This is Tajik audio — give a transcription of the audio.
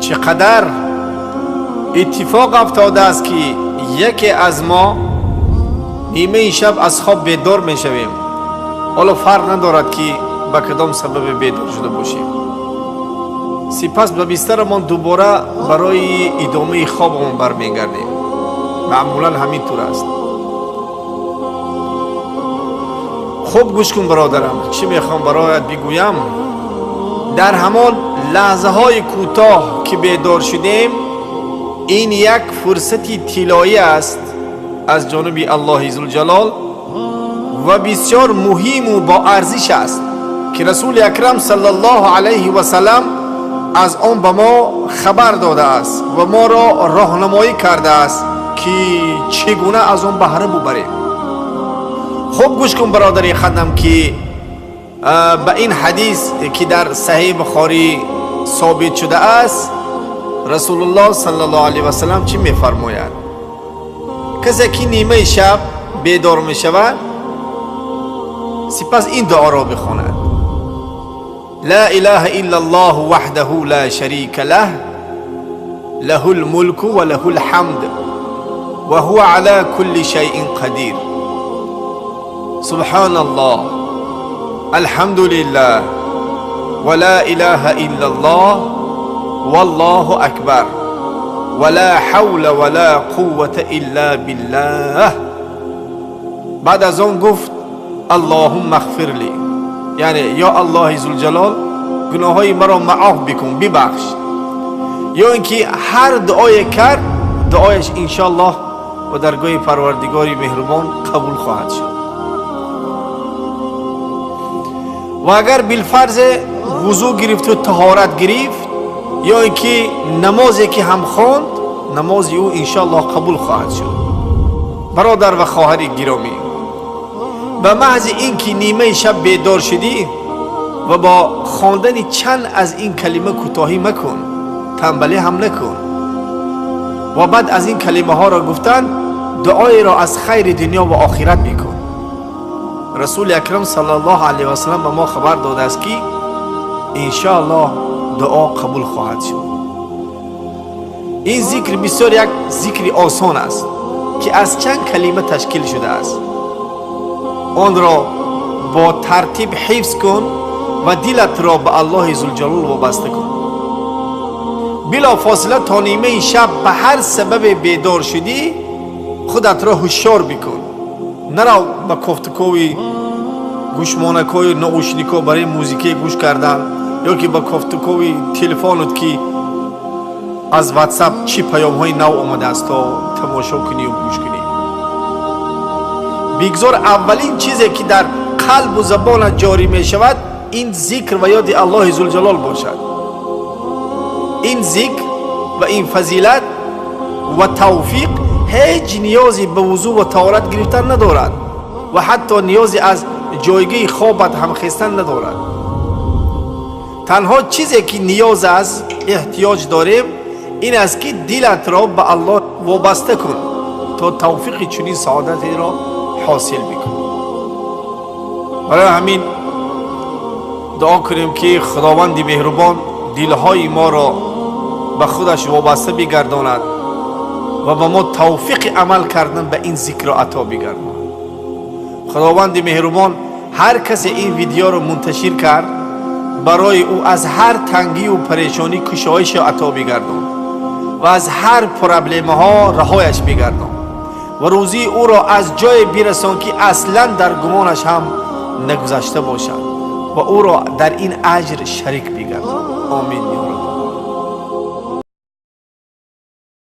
Чӣ қадар иттифоқ афтодааст, ки яке аз мо нимаи шаб аз хоб бедор мешавем. Ҳоло фарқ надорад, ки ба кадом сабабе бедор шуда бошем. Сипас ба бистарамон дубора барои идомаи хобамон бармегардем. Маъмулан ҳамин тур аст. Хуб гӯш кун, бародарам, чӣ мехоҳам бароят бигӯям. Дар ҳамон лаҳзаҳои кӯтоҳ, ки бедор шудем, ин як фурсати тиллоӣ аст аз ҷониби Аллоҳи Зулҷалол ва бисёр муҳиму боарзиш аст, ки Расули Акрам саллаллоҳу алайҳи васалам аз он ба мо хабар додааст ва моро роҳнамоӣ кардааст, ки чӣ гуна аз он баҳра бубарем. Хуб гӯш кун, бародари хадам, ки ба ин ҳадис, ки дар Саҳеҳи Бухорӣ собит шудааст, Расулуллоҳ саллаллоҳу алайҳи васалам чӣ мефармояд? Касе ки нимаи шаб бедор мешавад, сипас ин дуоро бихонад: ла илаҳа илла аллоҳу ваҳдаҳу ла шарика лаҳ, лаҳу лмулку ва лаҳу лҳамд ва ҳува ала кулли шайъин қадир, субҳаналлоҳ, алҳамдулиллаҳ ва ла илаҳа илла аллоҳ, валлоҳу акбар, ва ла ҳавла ва ла қуввата илла биллаҳ. Баъд аз он гуфт: аллоҳумма ғфир ли, яъне ё Аллоҳи Зулҷалол, гуноҳҳои маро маоф бикун, бибахш. Ё ин ки ҳар дуое кард, дуояш иншоаллоҳ ба даргоҳи Парвардигори меҳрубон қабул хоҳад шуд. Ва агар билфарзе вузӯ гирифту таҳорат гирифт, ё ин ки намозе ки ҳам хонд, намози ӯ иншоаллоҳ қабул хоҳад шуд. Бародар ва хоҳари гиромӣ, ба маҳзи ин ки нимаи шаб бедор шудӣ ва бо хондани чанд аз ин калима кӯтоҳӣ макун, танбалӣ ҳам накун. Ва баъд аз ин калимаҳоро гуфтан дуоеро аз хайри дунё ва охират бикун. Расули Акрам саллаллоҳу алайҳи васалам ба мо хабар додааст, ки иншоаллоҳ дуо қабул хоҳад шуд. Ин зикр бисёр як зикри осон аст, ки аз чанд калима ташкил шудааст. Онро бо тартиб ҳифз кун ва дилатро ба Аллоҳи Зулҷалол вобаста кун. Билофосила то нимаи шаб ба ҳар сабабе бедор шудӣ, худатро ҳушёр бикун. Нарав ба кофтукови гӯшмонакҳои наушникҳо барои музикае гӯш кардан, ё ки ба кофтукови телефонот, ки аз Ватсап чӣ паёмҳои нав омадааст, то тамошо кунию гӯш кунӣ. Бигзор аввалин чизе, ки дар қалбу забонат ҷорӣ мешавад, ин зикр ва ёди Аллоҳи Зулҷалол бошад. Ин зикр ва ин фазилат ва тавфиқ ҳеҷ ниёзе ба вузӯ ва таҳорат гирифтан надорад ва ҳатто ниёзе аз ҷойгоҳи хобат ҳамхестан надорад. Танҳо чизе, ки ниёз аст, эҳтиёҷ дорем, ин аст, ки дилатро ба Аллоҳ вобаста кун, то тавфиқи чунин саодатеро ҳосил бикунӣ. Барои ҳамин дуо кунем, ки Худованди меҳрубон дилҳои моро ба худаш вобаста бигардонад ва ба мо тавфиқи амал кардан ба ин зикрро ато бигардонад. Худованди меҳрубон ҳар касе ин видеоро мунташир кард, барои ӯ аз ҳар тангию парешонӣ кушоишро ато бигардон ва аз ҳар проблемаҳо раҳояш бигардон ва рӯзии ӯро аз ҷое бирасон, ки аслан дар гумонаш ҳам нагузашта бошад, ва ӯро дар ин аҷр шарик бигардон. Омин.